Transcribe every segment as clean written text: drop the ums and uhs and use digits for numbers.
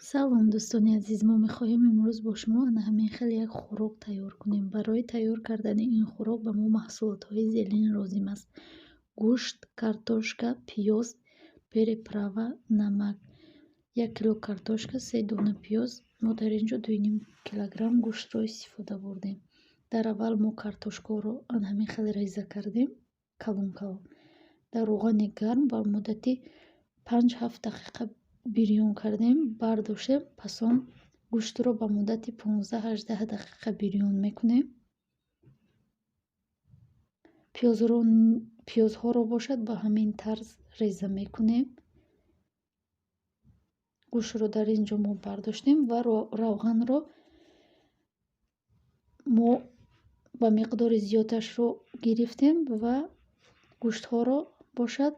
Салом, дӯстони азиз! Мо мехоҳем имрӯз бо шумо ана ҳамин хел як хӯрок тайёр кунем. Барои тайёр кардани ин хӯрок ба мо маҳсулотҳои зерин лозим аст: гӯшт, картошка, пиёз, приправа, намак. 1 кило картошка, се дона пиёз. Мо дар ин ҷо 2,5 килограмм гӯштро истифода бурдем. Дар аввал мо картошкаро ана ҳамин хел реза кардем, калон калон. Дар равғани гарм ба муддати 5-7 дақиқа бирён кардем, бардоштем. Пас он гӯштро ба муддати 15-18 дақиқа бирён мекунем. Пиёзҳоро бошад, ба ҳамин тарз реза мекунем. Гӯштро дар ин ҷо мо бардоштем ва равғанро мо ба миқдори зиёдашро гирифтем ва гӯштҳоро бошад,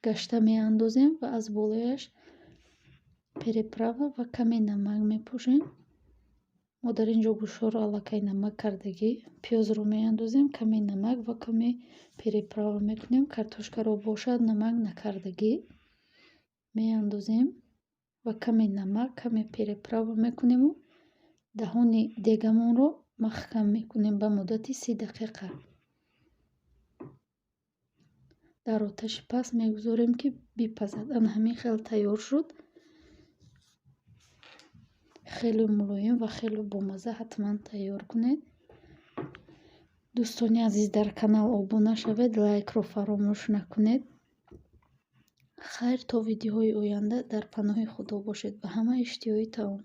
гашта меандозем ва аз болояш приправа ва каме намак мепошем. Мо дар ин ҷо гӯштҳоро аллакай намак кардагӣ. Пиёзро меандозем, каме намак ва каме приправа мекунем. Картошкаро бошад, намак накардагӣ меандозем ва каме намак, каме приправа мекунему даҳони дегамонро маҳкам мекунем ба муддати 30 дақиқа. Дар оташи паст мегузорем, ки бипазад. Ана ҳамин хел тайёр шуд. Хеле мулоим ва хеле бомазза. Ҳатман тайёр кунед. Дӯстони азиз, дар канал обуна шавед, лайкро фаромӯш накунед. Хайр, то видеоҳои оянда дар паноҳи Худо бошед. Ба ҳама иштиҳои таом.